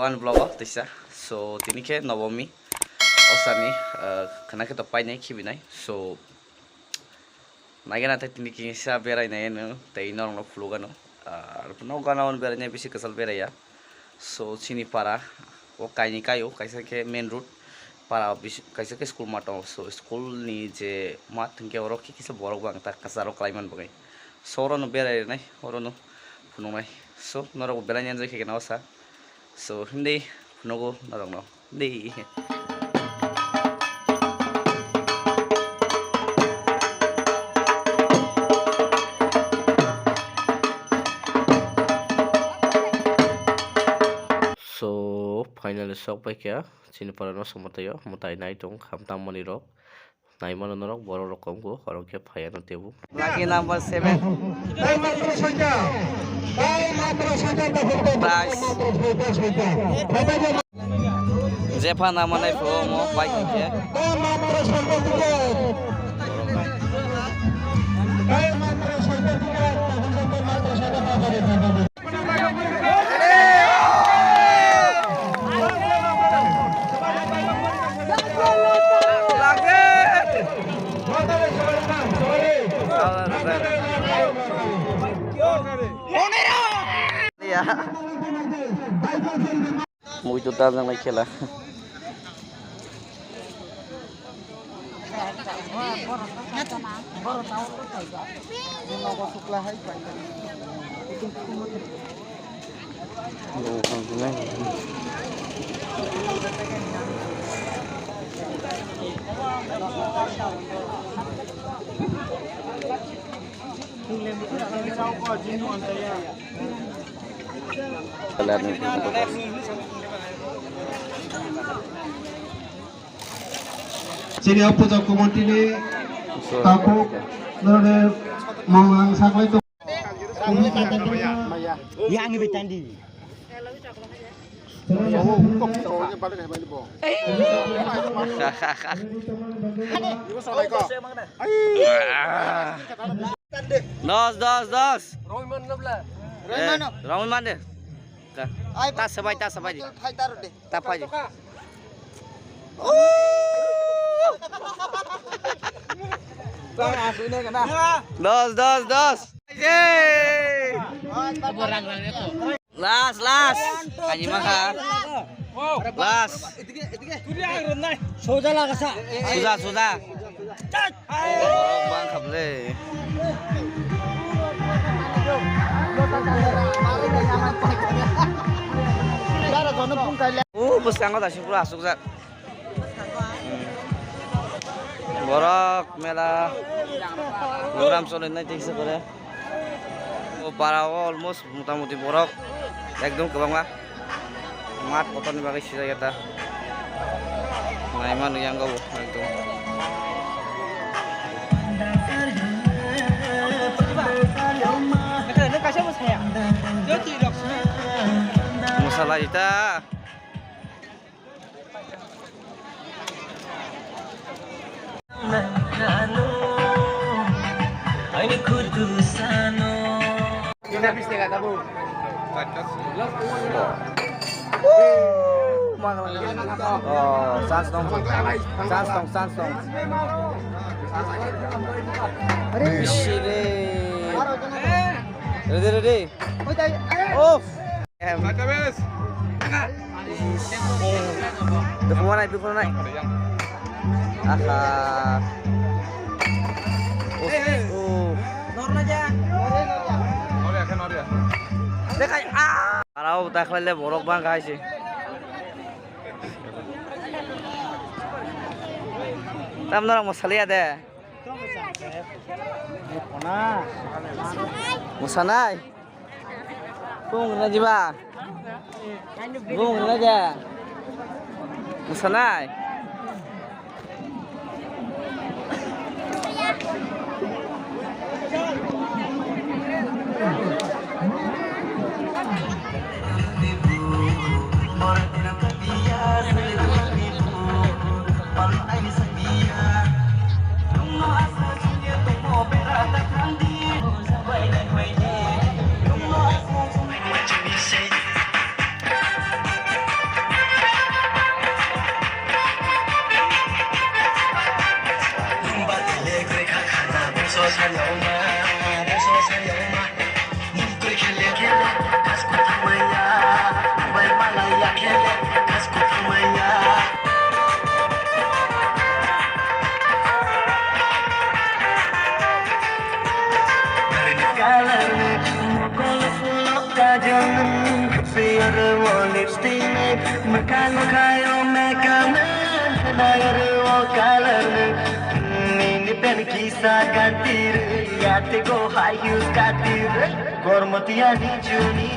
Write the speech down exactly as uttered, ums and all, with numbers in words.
Ani vlog o tisa. So, tini khe Nobomi. Osani, ah, khana khe to painai khibinai. So, naigena tei tini kisa berai nai no, tei norok no phuluk ano. Ah, no gana on berai nai bisi kwchal berai ya. So, chini para o kaini kaio, kaisa khe main road. Para bis-, kaisa khe school ma tongo. So, school ni je mat hinkhe oro khe kisa borok bang ta kwcharo kwlai man bagwi. So, oro no berai nai, oro no phunuk nai. So, norok bo belai enjoy khe gana osa. So, himdi phunugo norok no. Di. So, finally sok pai kha chini para no somo tayo, mwtai nai tong kham tam mani rok. Naimano norok borok rok kom kho, oro khe phaiya no tebo. Lucky number seven. Prize. Jepha namanai phuo omo bike hinkhe. Mui to ta jangnai khela. Chini o puja committee ni takhuk norok manglang saklai tong. Yang ni betandi. Dos, dos, dos. Eh, Roman mande. Ta, ta sabai, ta sabai. Ta phai. Dos, dos, dos. Last, last. Kani maka. Last. Soja lagasa. Soja, soja. Borok bang khaple. O bwskango da sipura asukjak. Borok mela program choli nai tei se kore. O para o almost motamuti borok ekdom kwbangma. Mat kotor ni bagwi sijak ya ta. Naima nui yang go ekdom. Mwsala ita. Oh, chance dong, chance dong, chance dong. Bisi re. Ready, ready. Off. Em. Dukhumanai, dukhumanai. Aha. Oh, oh. Dekhai, ah. Arao dakhlai le borok bang khai se. Tam norok mwsaliya de. Mwsanai. Bung na jiba. Bung na ja. Mwsanai. Siyar o lipstick, mwkhang o khai o makeup, nair o color, mini pen kisa katir, yate go high heels katir, kormotiya ni juni.